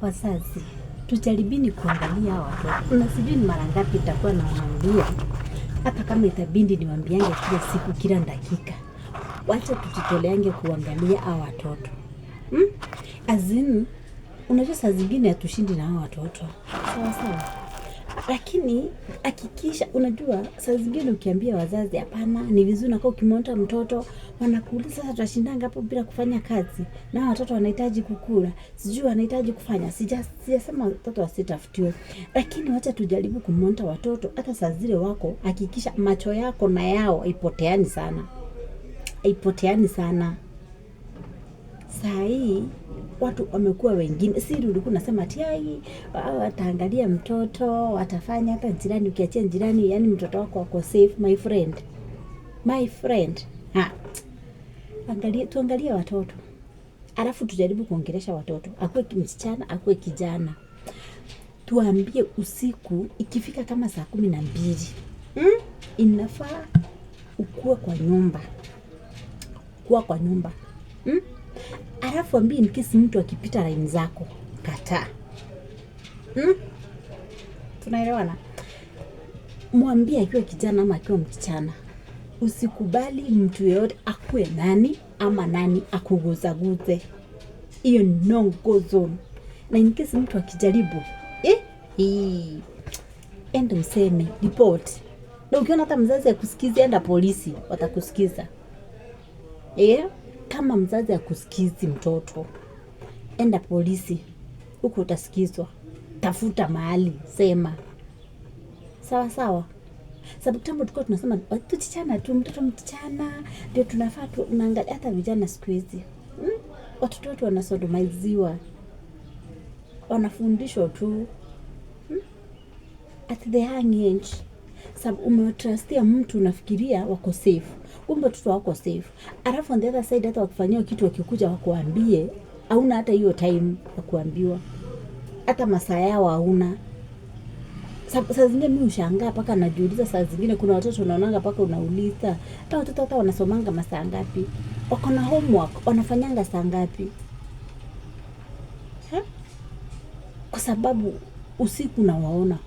Wazazi, tujaribini kuangalia hawa watoto. Na sijui ni mara ngapi nitakuwa nawaambia, hata kama itabidi niwaambiange kila siku, kila dakika. Wacha tujitoleange kuangalia hawa watoto. As in, unajua saa zingine hatushindi na hawa watoto. Sawa sawa. Lakini hakikisha, unajua saa zingine ukiambia wazazi hapana, ni vizuri nakuwa ukimwona mtoto wanakuuliza sasa tutashindanga hapo bila kufanya kazi, na watoto wanahitaji kukula, sijui wanahitaji kufanya. Sijasema watoto wasitafutiwe, lakini wacha tujaribu kumwona watoto hata saa zile wako, hakikisha macho yako na yao haipoteani sana, haipoteani sana. Saa hii watu wamekuwa wengine, si ulikuwa unasema ati ai, wataangalia mtoto, watafanya hata jirani, ukiachia jirani, yani mtoto wako ako safe. My friend, my friend, ha. Angalia, tuangalie watoto, alafu tujaribu kuongelesha watoto, akuwe msichana akuwe kijana, tuambie usiku ikifika kama saa 12, Inafaa ukuwe kwa nyumba, kuwa kwa nyumba, Alafu ambie in case mtu akipita line zako, kataa. Tunaelewana? Mwambie akiwa kijana ama akiwa msichana, usikubali mtu yeyote akuwe nani ama nani akuguzaguze. Hiyo ni no go zone. Na in case mtu akijaribu, enda useme, report. Na ukiona hata mzazi akusikizi, enda polisi, watakusikiza. Kama mzazi akusikizi mtoto, enda polisi, huko utasikizwa. Tafuta mahali, sema. Sawa sawa. Sababu kitambo tulikuwa tunasema tuchichana tu, mtoto msichana ndio tunafaa tu, unaangalia hata vijana siku hizi. Watoto wetu wanasodomiziwa. Wanafundishwa tu. At the young age. Sababu umetrustia mtu unafikiria wako safe. Kumbe watoto wako safe. Alafu on the other side hata wakifanyia kitu wakikuja wakuambie, hauna hata hiyo time ya kuambiwa. Hata masaa yao hauna. Saa zingine mimi hushangaa mpaka najiuliza, saa zingine kuna watoto unaonanga mpaka unauliza, hata watoto hata wanasomanga masaa ngapi? Wako na homework, wanafanyanga saa ngapi? Ha? Kwa sababu usiku unawaona,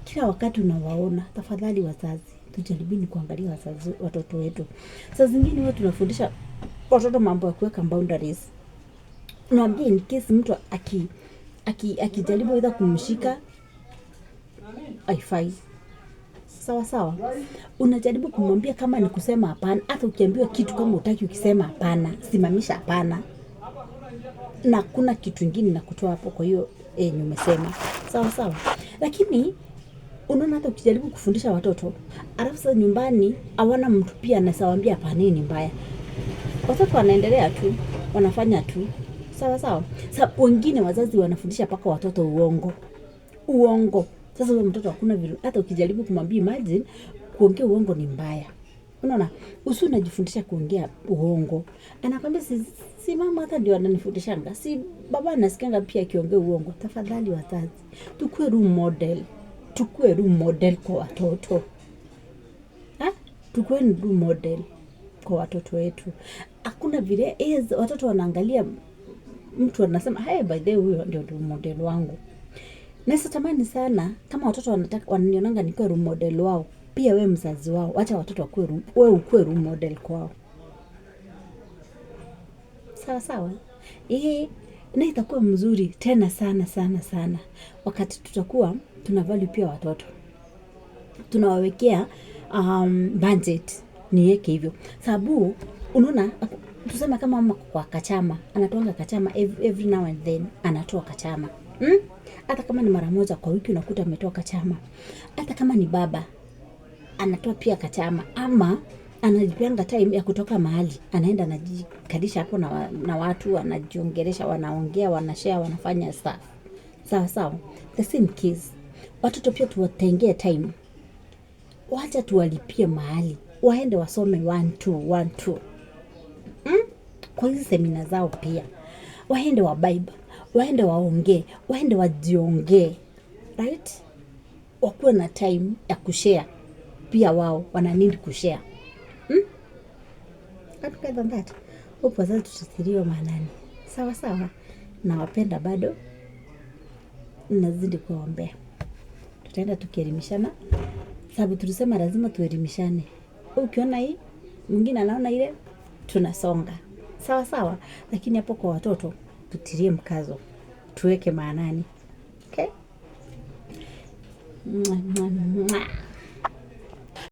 kila wakati unawaona. Tafadhali wazazi, tujaribini kuangalia watoto wetu. Saa zingine huwa tunafundisha watoto mambo ya kuweka boundaries. Unaambia in case mtu akijaribu either kumshika, haifai. Sawa sawa. Unajaribu kumwambia kama ni kusema hapana, hata ukiambiwa kitu kama hutaki ukisema hapana, simamisha hapana. Na kuna kitu kingine na kutoa hapo kwa hiyo yenye umesema. Sawa sawa. Lakini unaona hata ukijaribu kufundisha watoto, alafu sasa nyumbani hawana mtu pia anawaambia hapana ni mbaya. Watoto wanaendelea tu, wanafanya tu. Sawa sawa. Sasa wengine wazazi wanafundisha mpaka watoto uongo. Uongo. Sasa huyo mtoto hakuna vile, hata ukijaribu kumwambia imagine kuongea uongo ni mbaya. Unaona? Usi unajifundisha kuongea uongo. Anakwambia si mama hata ndio ananifundishanga. Si baba anasikianga pia akiongea uongo. Tafadhali wazazi, tukue role model. Tukue role model kwa watoto. Ha? Tukue role model kwa watoto wetu. Hakuna vile watoto wanaangalia mtu anasema, hey, by the way huyo ndio role model wangu. Na sitamani sana kama watoto wananionanga nikiwa role model wao, pia we mzazi wao, wacha watoto wakuwe role, wewe ukuwe role model kwao. Sawa sawa. Na itakuwa mzuri tena sana sana sana wakati tutakuwa tuna value pia watoto. Tunawawekea budget, niweke hivyo. Sababu unaona tuseme kama mama kwa kachama, anatoanga kachama every now and then anatoa kachama. Hata kama ni mara moja kwa wiki unakuta ametoa kachama. Hata kama ni baba anatoa pia kachama, ama anajipeanga time ya kutoka mahali, anaenda anajikalisha hapo na watu, anajiongelesha, wanaongea, wanashare, wanafanya stuff. Sawa sawa. The same case. Watoto pia tuwatengee time. Wacha tuwalipie mahali, waende wasome 1 2 1 2. Kwa hizi semina zao pia. Waende wa vibe, waende waongee, waende wajiongee. Right? Wakuwe na time ya kushare. Pia wao wana need kushare. Other than that, hope wazazi tutatiliwa maanani. Sawa sawa. Nawapenda bado. Nazidi kuwaombea. Tutaenda tukielimishana, sababu tulisema lazima tuelimishane. Ukiona hii, mwingine anaona ile, tunasonga sawa sawa, lakini hapo kwa watoto tutilie mkazo, tuweke maanani. Okay? Mwah, mwah, mwah.